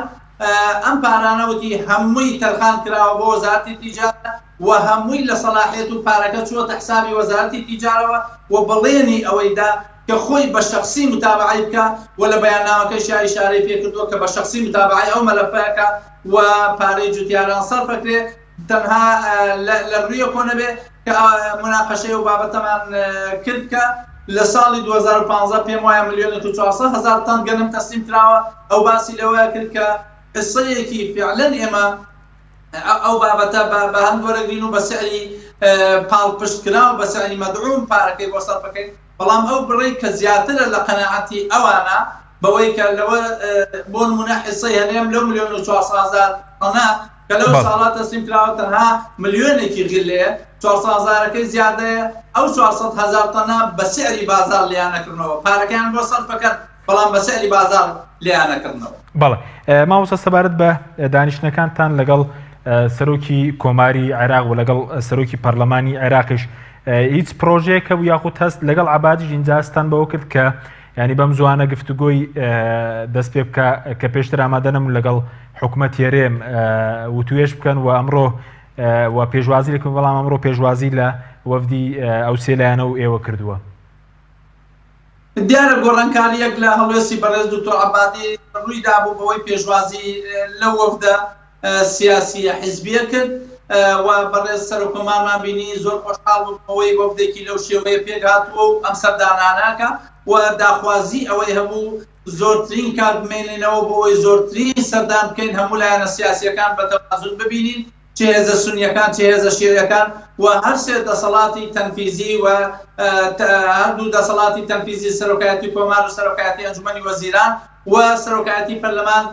ئەم پارانە وتی هەمووی تەرخان کراوە بۆ وەزارەتی تیجارە و هەمووی لە سەلاحیەت و پارەکە چووەتە حسابی وەزارەتی تیجارەوە و بەڵێنی ئەوەی دا کە خۆی بە شەخسی متابەعەی بکا و لە بەیاننامەکەیشیا ئیشارەی پێ کردووە کە بە شەخسی متابەعەی ئەو مەلەفە ئەکا و پارەی جوتیاران سەرف ئەکرێ تەنها لە روویەکۆ نەبێ کە موناقەشەی ئەو بابەتەمان کرد کە لە ساڵی 2015 پێم وایە ملیۆنێک و 400 هەزار تەن گەنم تەسلیم کراوە ئەو باسی لەوە کرد کە حسەیەکی فعلەن ئێمە ئەو بابەتە بە هەند وەرەگرین و بە سعری پاڵپشتکراو بە سعری مەدعوم پارەکەی بۆ سەرف بکەین بەڵام ئەو بڕەی کە زیاترە لە قەناعەتی ئەوانە بەوەی کە لەوە بۆ نمونە حیسەی هەرێم لەو ملیۆن و 400 هەزار تەنە کە لەو ساڵا تەسلیم کراوە تەنها ملیۆنێکی غلەیە 400 هەزارەکەی زیادەیە ئەو 400 هەزار تەنە بە سعری بازاڕ لێیان نەکردنەوە پارەکەیان بۆ سەرف بکەن بەڵام بە سعری بازاڕ لێیان نەکردنەوە. بەڵێ مامۆستا سەبارەت بە دانیشتنەکانتان لەگەڵ سەرۆکی کۆماری عێراق و لەگەڵ سەرۆکی پەرلەمانی عێراقیش هیچ پرۆژەیەک هەبوو یاخود هەست لەگەڵ عبادیش ئینجاستان بەوە کرد کە ینی بەم زوانە گفتوگۆی دەست پێ بکە کە پێشتر ئامادە نەبوون لەگەڵ حکوومەت هەرێم وتوێژ بکەن و ئەمڕۆ و پێشوازی لەکن بەڵام ئەمڕۆ پێشوازی لە وەفدی ئەو سێ لایەنە و ئێوە کردووە. دیارە گۆڕانکارییەک لە هەڵوێستی بەڕێز دکتۆر عەبادی ڕووی دابوو بەوەی پێشوازی لەو وەفدە سیاسییە حیزبییە کرد و بەڕێز سەرۆککۆمارمان بینی زۆر خۆشحاڵ بوو بەوەی وەفدێکی لەو شێوەیە پێکهاتووە و ئەم سەردانانە ئەکا و داخوازی ئەوەی هەبوو زۆرترین کات بمێنینەوە بۆ ئەوەی زۆرترین سەردان بکەین هەموو لایەنە سیاسییەکان بە تەوازن ببینین چ هێزە سونیەکان چ هێزە شیعیەکان و هەرسێ دەسەڵاتی تەنفیزی و هەردوو دەسەڵاتی تەنفیزی سەرۆکایەتی کۆمار و سەرۆکایەتی ئەنجومەنی وەزیران و سەرۆکایەتی پەرلەمان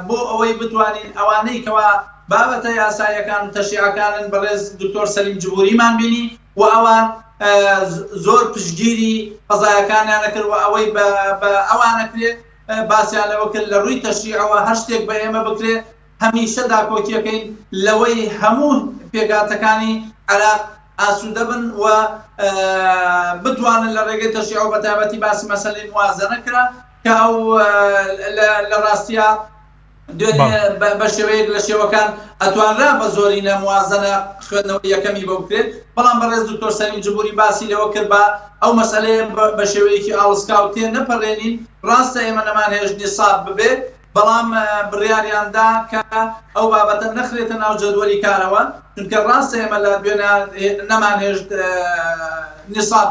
بۆ ئەوەی بتوانین ئەوانەی کەوا بابەتە یاساییەکان و تەشریعەکانن بەڕێز دکتۆر سەلیم جبوریمان بینی و ئەوان زۆر پشتگیری قەزایەکانیان ئەکرد و ئەوەی بە ئەوان ئەکرێ باسیان لەوە کرد لە ڕووی تەشریعەوە هەر شتێک بە ئێمە بکرێ هەمیشە داکۆکیەکەین لەوەی هەموو پێکهاتەکانی عێراق ئاسوودە بن و بتوانن لە ڕێگەی تەشریعەوە بەتایبەتی باسی مەسەلەی موازەنە کرا کە ئەو لە ڕاستیا دوێنێ بە شێوەیەک لە شێوەکان ئەتوانرا بە زۆرینە موازەنە خوێندنەوەی یەکەمی بۆ بکرێت بەڵام بەڕێز دکتۆر سەلیم جبوری باسی لەوە کرد بە ئەو مەسەلەیە بە شێوەیەکی ئاڵسکاو تێ نەپەڕێنین ڕاستە ئێمە نەمانهێشت نیساب ببێ بەڵام بڕیاریان دا کە ئەو بابەتە نەخرێتە ناو جەدوەلی کارەوە، چونکە ڕاستە ئێمە لە دوێنێ نەمانهێشت نیساب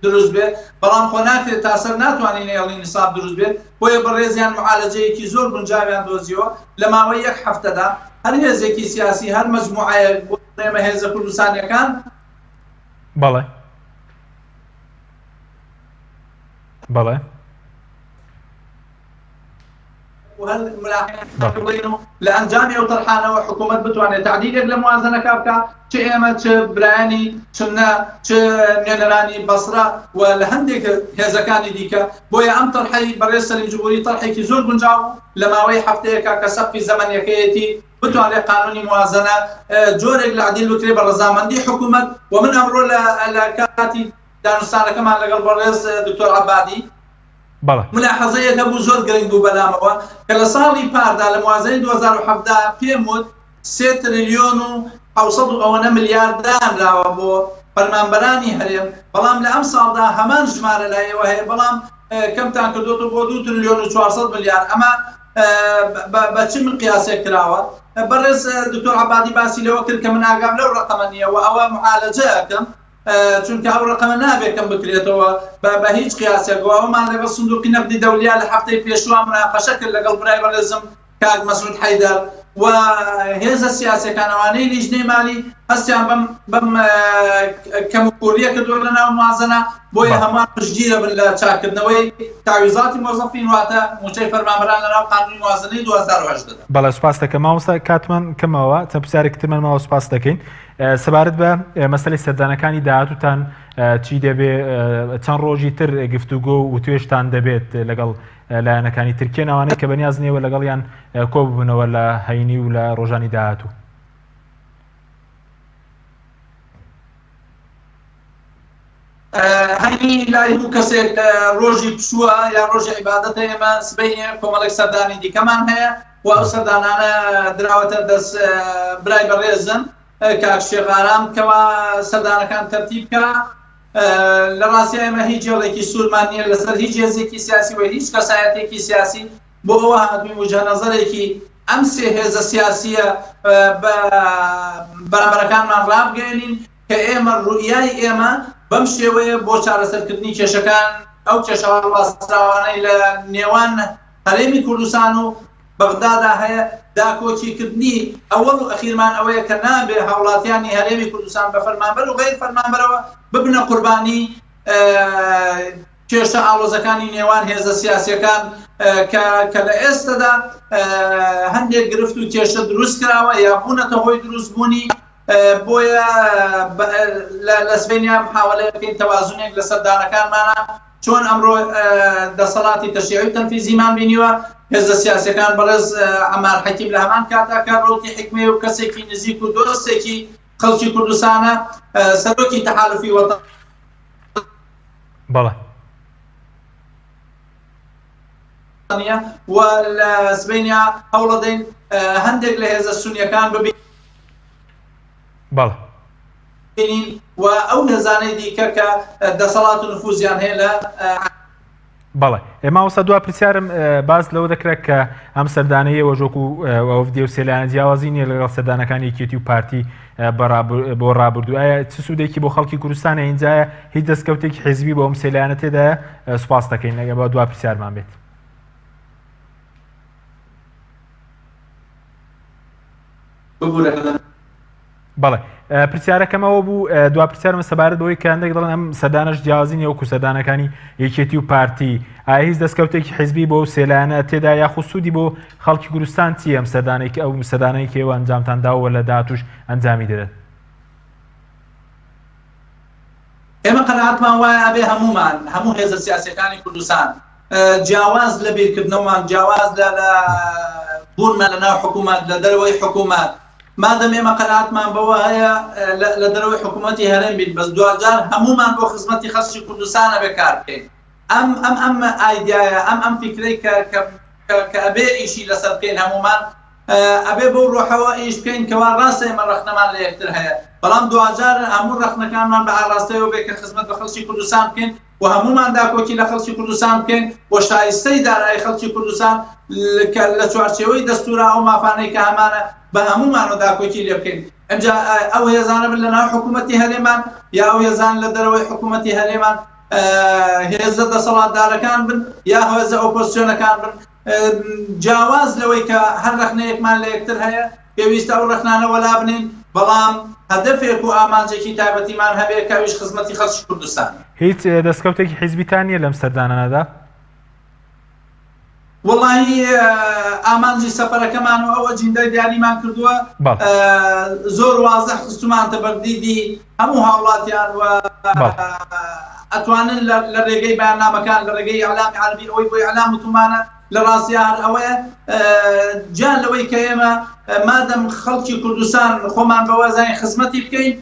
دروست بێت، بەڵام خۆ ناکرێت تاسەر ناتوانین نەیەڵین نیساب دروست بێت، بۆیە بەڕێزیان موعالەجەیەکی زۆر گونجاویان دۆزیەوە لە ماوەی یەک هەفتەدا هەر هێزێکی سیاسی هەر مەجموعەیەک بۆ ئێمە هێزە کوردستانیەکان بەڵێ بەڵێ. لە ئەنجامی ئەو تەرحانەوە حکوومەت بتوانێت تەعدیلێک لە موازنەکە بکا، چ ئێمە چ برایانی سوننە چ نوێنەرانی بەسرە و لە هەندێک هێزەکانی دیکە، بۆیە ئەم تەرحەی بەڕێز سەلیم جبوری تەرحێکی زۆر گونجاو بوو لە ماوەی هەفتەیەکا کە سەقفی زەمەنیەکەیەتی بتوانرێت قانونی موازنە جۆرێک لە عدیل بکرێت بە ڕەزامەندی حکوومەت و من ئەمڕۆ لە کاتی دانوستانەکەمان لەگەڵ بەڕێز دکتۆر عەبادی. بەڵێ. ملاحەزەیەک هەبوو زۆر گرنگ بوو بەلامەوە کە لە ساڵی پاردا لە موازنەی 2017 پێم وت سێ ترلیۆن و حەوسەد و ئەوەنە ملیار دانراوە بۆ فەرمانبەرانی هەرێم، بەڵام لە ئەمساڵدا هەمان ژمارە لای ئێوە هەیە بەڵام کەمتان کردۆتەوە بۆ دوو ترلیۆن و 400 ملیار ئەمە بە چ مقیاسێک کراوە؟ بەڕێز دکتۆر عەبادی باسی لەوە کرد کە من ئاگام لەو ڕەقەمە نییە و ئەوە معالەجە ئەکەم چونکە ئەو ڕەقەمە نابێت کەم بکرێتەوە بە هیچ قیاسێک و ئەومان لەگەڵ سندوقی نەقدی دەولیا لە هەفتەی پێشووە مناقەشە کرد لەگەڵ برای بەڕێزم کاک مەسعود حەیدەر و هێزە سیاسیەکان ئەوانەی لیژنەی مالی هەستیان بەم بەم کەموکوڕیە کردووە لە ناو موازنە بۆیە هەمووان پشتگیرە بن لە چاککردنەوەی تاویزاتی مۆزەفین واتە موچەی فەرمانبەران لە ناو قانونی موازنەی 2018 دا. بەڵێ سوپاس دەکەم مامۆستا کاتمان کەمەوە چەند پرسیارێکی ترمان ماوە سوپاس دەکەین سەبارەت بە مەسەلەی سەردانەکانی داهاتووتان چی دەبێ چەند ڕۆژی تر گفتوگۆ و وتوێژتان دەبێت لەگەڵ لایەنەکانی تر کێن ئەوانەی کە بەنیازن ئێوە لەگەڵیان کۆ ببنەوە لە هەینی و لە ڕۆژانی داهاتوو؟ هەینی لای هەموو کەسێک ڕۆژی پشووە یا ڕۆژی عیبادەتە ئێمە سبەینێ کۆمەڵێک سەردانی دیکەمان هەیە و ئەو سەردانانە دراوەتە دەست برای بەڕێزم کاک شێخ ئارام کەوا سەردانەکان تەرتیب کا لە ڕاستیا ئێمە هیچ هێڵێکی سوورمان نییە لەسەر هیچ هێزێکی سیاسی و هیچ کەسایەتێکی سیاسی بۆ ئەوە هاتووین وجهە نەزەرێکی ئەم سێ هێزە سیاسیە بە بەرامبەرەکانمان ڕابگەیەنین کە ئێمە ڕوئیای ئێمە بەم شێوەیە بۆ چارەسەرکردنی کێشەکان ئەو کێشە هەڵواسراوانەی لە نێوان هەرێمی کوردستان و بەغدادا هەیە، داکۆکیکردنی ئەوەڵ و ئەخیرمان ئەوەیە کە نابێ هاوڵاتیانی هەرێمی کوردستان بە فەرمانبەر و غەیر فەرمانبەرەوە ببنە قوربانی کێشە ئاڵۆزەکانی نێوان هێزە سیاسیەکان کە کە لە ئێستەدا هەندێک گرفت و کێشە دروست کراوە یا بوونەتە هۆی دروستبوونی بۆیە لە سبەینێ محاوەلە بکەین تەوازنێک لە سەردانەکانمانە چۆن ئەمڕۆ دەسەڵاتی تەشریعی و تەنفیزیمان بینیوە، هێزە سیاسیەکان بەڕێز عەمار حەکیم لە هەمان کاتدا کە ڕەوتی حیکمەیە و کەسێکی نزیک و دۆستێکی خەڵکی کوردستانە، سەرۆکی تەحالوفی وەتەنیە. بەڵێ. و لە سبەینێ هەوڵەدەین هەندێک لە هێزە سونیەکان ببینین. بەڵێ. بینین و ئەو هێزانەی دیکە کە دەسەڵات و نفوزیان هەیە لە بەڵێ مامۆستا دوا پرسیارم باس لەوە دەکرێت کە ئەم سەردانەی ئێوەش وەکو وەفدی و سێلایەنە جیاوازی نییە لەگەڵ سەردانەکانی یەکێتی و پارتی بۆ ڕابردوو ئایا چ سوودێکی بۆ خەڵکی کوردستانە ئینجایە هیچ دەستکەوتێکی حیزبی بۆ ئەم سێلایەنە تێدایە سوپاس دەکەین لەگە بە دوا پرسیارمان بێت. ببورە بەڵێ پرسیارەکەم ئەوە بوو دوا پرسیارمە سەبارەت بەوەی کە هەندێک دەڵێن ئەم سەردانەش جیاوازی نییە وەکو سەردانەکانی یەکێتی و پارتی ئایا هیچ دەستکەوتێکی حیزبی بۆ سێلایەنە تێدا یاخود سوودی بۆ خەڵکی کوردستان چییە ئەم سەردانەی کە ئەو سەردانەی کە ئێوە ئەنجامتان داوە لە داهاتووش ئەنجامی دەدەن؟ ئێمە قەناعەتمان وایە ئەبێ هەموومان هەموو هێزە سیاسیەکانی کوردستان جیاواز لە بیرکردنەوەمان جیاواز لە لە بوونمان لە ناو حکوومەت لە دەرەوەی حکوومەت مادەم ئێمە قەناعەتمان بەوە هەیە لە دەرەوەی حکوومەتی هەرێم بین بەس دواجار هەموومان بۆ خزمەتی خەڵکی کوردستان ئەبێ کار بکەین ئەم ئەم ئەم ئایدیایە ئەم ئەم فیکرەی کە کە کە ئەبێ ئیشی لەسەر بکەین هەموومان ئەبێ بەو ڕۆحەوە ئیش بکەین کەوا ڕاستە ئێمە ڕەخنەمان لە یەکتر هەیە بەڵام دواجار هەموو ڕەخنەکانمان بە ئاڕاستەیەوە بێ کە خزمەت بە خەڵکی کوردستان بکەین و هەموومان داکۆکی لە خەڵکی کوردستان بکەین و شایستەی دارایی خەڵکی کوردستان کە لە چوارچێوەی دەستوورا ئەو مافانەی کە هەمانە بە هەموومانەوە داکۆکی لێ بکەین ئەمجا ئەو هێزانە بن لە ناو حکوومەتی هەرێمان یا ئەو هێزان لە دەرەوەی حکوومەتی هەرێمان هێزە دەسەڵاتدارەکان بن یا هێزە ئۆپۆزسیۆنەکان بن جیاواز لەوەی کە هەر ڕەخنەیەکمان لە یەکتر هەیە پێویستە ئەو ڕەخنانە وەلا بنێین، بەڵام هەدەفێک و ئامانجێکی تایبەتیمان هەبێ کە ئەویش خزمەتی خەڵکی کوردستانە. هیچ دەستکەوتێکی حیزبیتان نییە لەم سەردانانەدا؟ وەڵاهی ئامانجی سەفەرەکەمان و ئەو ئەجیندای دیاریمان کردووە زۆر وازح خستومانتە بەر دیدی هەموو هاوڵاتیان و ئەتوانن لە ڕێگەی بەیاننامەکان لە ڕێگەی ئیعلامی عەرەبی ئەوەی بۆ ئیعلام وتومانە لە ڕاستیا هەر ئەوەیە جیا لەوەی کە ئێمە مادەم خەڵکی کوردستان خۆمان بەوە زانین خزمەتی بکەین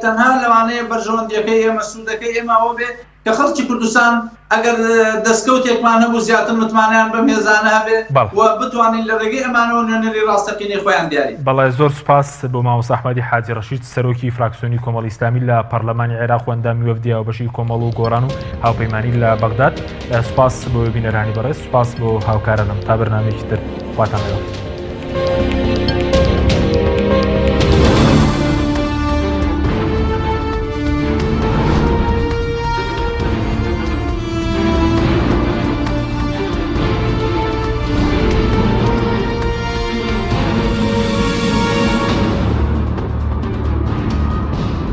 تەنها لەوانەیە بەرژەوەندیەکەی ئێمە سوودەکەی ئێمە ئەوە بێ کە خەڵکی کوردستان. ئەگەر دەستکەوتێکمان هەبوو زیاتر متمانەیان بەم هێزانە هەبێ و بتوانین لە ڕێگەی ئەمانەوە نوێنەری ڕاستەقینەی خۆیان دیاری بکەین. بەڵێ زۆر سوپاس بۆ مامۆستا ئەحمەدی حاجی ڕەشید سەرۆکی فراکسیۆنی کۆمەڵی ئیسلامی لە پەڕلەمانی عێراق و ئەندامی وەفدی هاوبەشی کۆمەڵ و گۆڕان و هاوپەیمانی لە بەغداد. سوپاس بۆ بینەرانی بەڕێز، سوپاس بۆ هاوکارانم. تا بەرنامەیەکی تر خواتان لەگەڵ.